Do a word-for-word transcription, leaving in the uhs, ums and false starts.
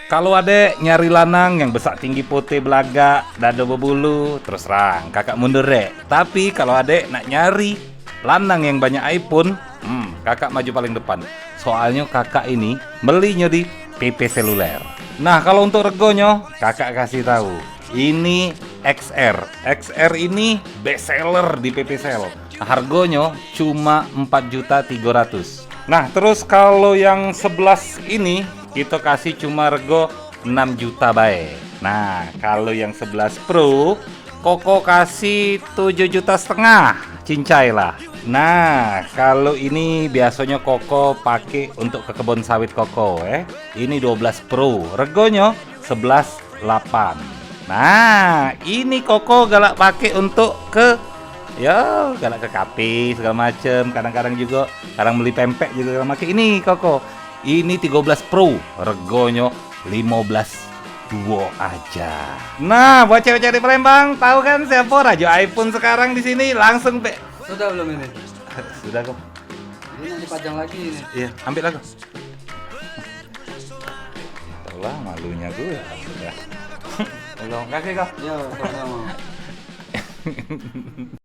Kalau adek nyari lanang yang besak tinggi, putih belagak, dado bebulu, terus terang, kakak mundur dek. Tapi kalau adek nak nyari lanang yang banyak iPhone, hmm, kakak maju paling depan. Soalnyo kakak ini melinyo di P P Seluler. Nah, kalau untuk regonyo, kakak kasih tahu. Ini X R. X R ini best seller di P P Sel. Hargonyo cuma empat juta tigo ratus. Nah, terus kalau yang sebelas ini, kita kasih cuma rego enam juta bae. Nah, kalau yang sebelas Pro, Koko kasih tujuh juta setengah, cincai lah. Nah, kalau ini biasanya Koko pakai untuk ke kebun sawit Koko, eh. Ini dua belas Pro, regonyo sebelas lapan. Nah, ini Koko galak pakai untuk ke, ya, galak ke kafe segala macem. Kadang-kadang juga, kadang beli pempek juga galak pakai ini Koko. Ini tiga belas Pro, regonyo lima belas dua aja. Nah, buat cewek-cewek di Palembang, tahu kan siapa raja iPhone sekarang di sini? Langsung pe. Sudah belum ini? Sudah kok. Ini yang dipajang lagi ini. Iya, ambil lah kok. Itulah malunya gue. Ya. Tolong kasih kok. Ya, sama-sama.